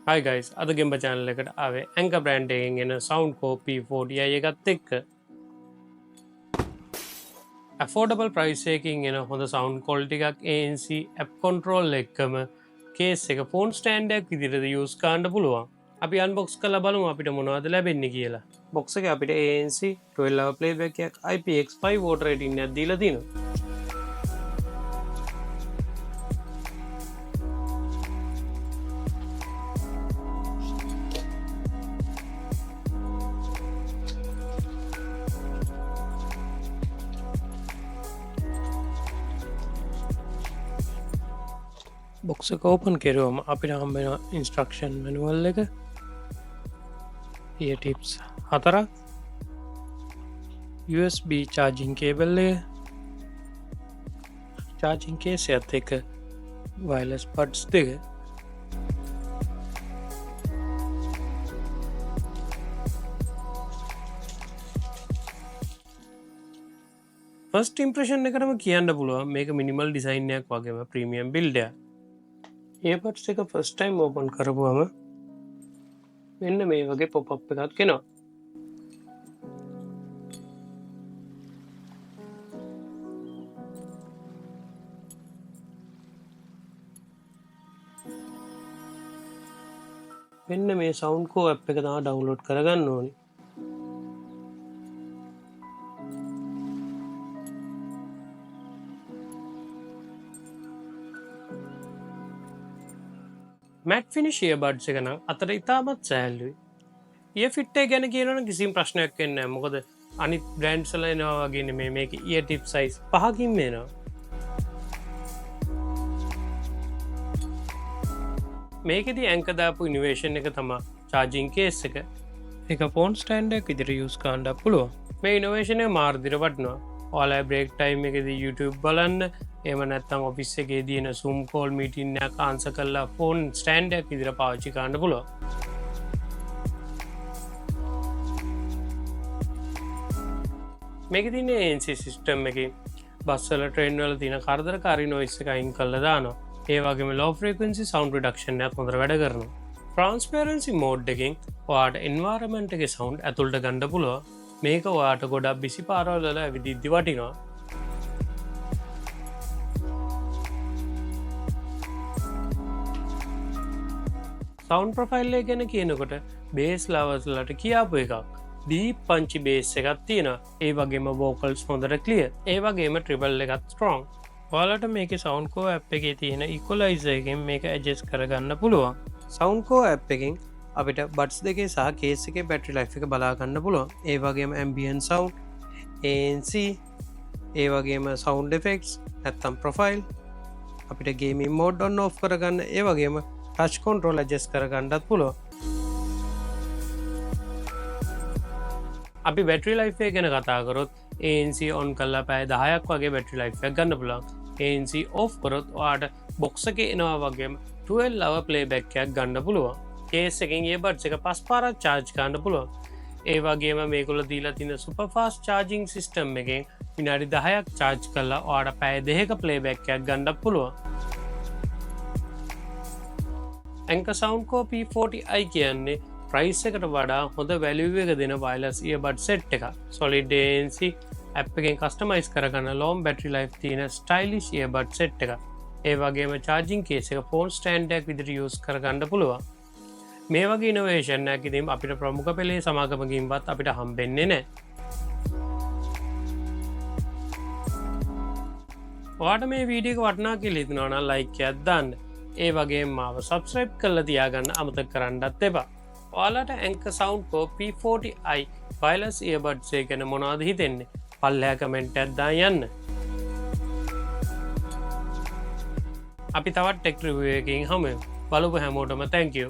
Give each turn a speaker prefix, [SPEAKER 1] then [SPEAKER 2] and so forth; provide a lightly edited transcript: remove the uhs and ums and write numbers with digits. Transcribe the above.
[SPEAKER 1] Hi guys, අද ගෙම්බ channel එකට ආවේ Anker brand එකෙන් එන Soundcore P40i එකත් එක්ක. Affordable price එකකින් එන හොඳ sound quality එකක්, ANC, app control එක්කම කේස් එක ෆෝන් ස්ටෑන්ඩ් එකක් විදිහට යූස් කරන්න පුළුවන්. අපි අන්බොක්ස් කරලා බලමු අපිට මොනවද ලැබෙන්නේ කියලා. බොක්ස් එකේ අපිට ANC, 12 hour playback එකක්, IPX5 water rating එකක් දීලා තිනවා. බොක්ස් එක ඕපන් කෙරුවම අපිට හම්බ වෙනවා ඉන්ස්ට්‍රක්ෂන් මැනුවල් එක, ඉයර් ටිප්ස් හතරක්, USB charging cable එක, චාර්ජිං කේස් එකත් එක්ක වයර්ලස් බඩ්ස් දෙක. ෆස්ට් ඉම්ප්‍රෙෂන් එකටම කියන්න පුළුවන් මේක මිනිමල් ඩිසයින් එකක් වගේම ප්‍රීමියම් බිල්ඩ් එකක්. ඉයර්බඩ්ස් එක ෆස්ට් ටයිම් ඕපන් කරපුවම මෙන්න මේ වගේ පොප් අප් එකක් එනවා. මෙන්න මේ Soundcore app එක තමයි ඩවුන්ලෝඩ් කරගන්න ඕනේ. මැට් ෆිනිෂ් ඉයර්බඩ්ස් එක නම් අතට ඉතාමත් සැහැල්ලුයි. ඉයර් ෆිට් එක ගැන කියනවනම් කිසිම ප්‍රශ්නයක් වෙන්නේ නැහැ. මොකද අනිත් බ්‍රෑන්ඩ්ස් වල එනවා වගේ නෙමෙයි, මේක ඉයර් ටිප් සයිස් 5කින් එනවා. මේකෙදි ඇන්කර් දාපු ඉනෝවේෂන් එක තමා චාර්ජිං කේස් එක. ඒක ෆෝන් ස්ටෑන්ඩ් එකක් විදිහට යූස් කරන්න පුළුවන්. මේ ඉනෝවේෂන් එක මාර දිර වටිනවා. ඔයාලා බ්‍රේක් ටයිම් එකේදී YouTube බලන්න, එහෙම නැත්නම් ඔෆිස් එකේදී එන Zoom call meeting එකක් ආන්සර් කරලා ෆෝන් ස්ටෑන්ඩ් එකක් විදිහට පාවිච්චි කරන්න පුළුවන්. මේකේ තියෙන ANC system එකකින් බස් වල, ට්‍රේන් වල තියෙන කරදරකාරී නොයිස් එක අයින් කරලා දානවා. ඒ වගේම low frequency sound reduction එකත් හොඳට වැඩ කරනවා. ට්‍රාන්ස්පරන්සි මෝඩ් එකෙන් ඔයාට එන්වයරන්මන්ට් එකේ සවුන්ඩ් ඇතුළට ගන්න පුළුවන්. මේක ඔයාට ගොඩක් බිසි පාරවල් වල ඇවිදිද්දි වටිනවා. සවුන්ඩ් ප්‍රොෆයිල් එක ගැන කියනකොට බේස් ලවර්ස්ලට කියාපු එකක්. ඩීප් පංචි බේස් එකක් තියෙනවා. ඒ වගේම වෝකල්ස් හොඳට ක්ලියර්. ඒ වගේම ට්‍රිබල් එකත් ස්ට්‍රෝං. ඔයාලට මේකේ Soundcore app එකේ තියෙන ඉක්වලයිසර් එකෙන් මේක ඇඩ්ජස්ට් කරගන්න පුළුවන්. Soundcore app එකෙන් අපිට බඩ්ස් දෙකේ සහ කේස් එකේ බැටරි ලයිෆ් එක බලා ගන්න පුළුවන්. ඒ වගේම ඇම්බියන්ට් සවුන්ඩ්, ANC, ඒ වගේම සවුන්ඩ් එෆෙක්ට්ස් නැත්තම් ප්‍රොෆයිල්, අපිට ගේමින් මෝඩ් ඔන් ඔෆ් කරගන්න, ඒ වගේම ටච් කන්ට්‍රෝල් ඇඩ්ජස්ට් කරගන්නත් පුළුවන්. අපි බැටරි ලයිෆ් එක ගැන කතා කරොත් ANC on කරලා පැය 10ක් වගේ බැටරි ලයිෆ් එකක් ගන්න පුළුවන්. ANC off කරොත් ඔයාට බොක්ස් එකේ එනවා වගේම 12 hour playback එකක් ගන්න පුළුවන්. කේස් එකෙන් ඉයර්බඩ්ස් එක පස් පාරක් චාර්ජ් කරන්න පුළුවන්. ඒ වගේම මේගොල්ලෝ දීලා තියෙන සුපර් ෆාස්ට් චාර්ජිං සිස්ටම් එකෙන් විනාඩි 10ක් චාර්ජ් කරලා ඔයාට පැය 2ක ප්ලේබැක් එකක් ගන්නත් පුළුවන්. Anker Soundcore P40i කියන්නේ ප්‍රයිස් එකට වඩා හොඳ වැලියු එක දෙන වයර්ලස් ඉයර්බඩ් සෙට් එකක්. Solid ANC, app එකෙන් කස්ටමයිස් කරගන්න ලොං බැටරි ලයිෆ් තියෙන ස්ටයිලිෂ් ඉයර්බඩ් සෙට් එකක්. ඒ වගේම චාර්ජිං කේස් එක ෆෝන් ස්ටෑන්ඩ් එකක් විදිහට යූස් කරගන්න පුළුවන්. මේ වගේ ඉනෝවේෂන් එකක් ඉතින් අපිට ප්‍රමුඛ පෙළේ සමාගමකින්වත් අපිට හම්බෙන්නේ නැහැ. ඔයාට මේ වීඩියෝ එක වටිනා කියලා හිතෙනවා නම් ලයික් එකක් දාන්න. ඒ වගේම මාව සබ්ස්ක්‍රයිබ් කරලා තියාගන්න අමතක කරන්නත් එපා. ඔයාලට Anker Soundcore P40i wireless earbuds එක ගැන මොනවද හිතෙන්නේ? පල්ලෙහා කමෙන්ට් එකක් දාන්න යන්න. අපි තවත් ටෙක් රිවිව් එකකින් හමු වෙමු. බලපු හැමෝටම thank you.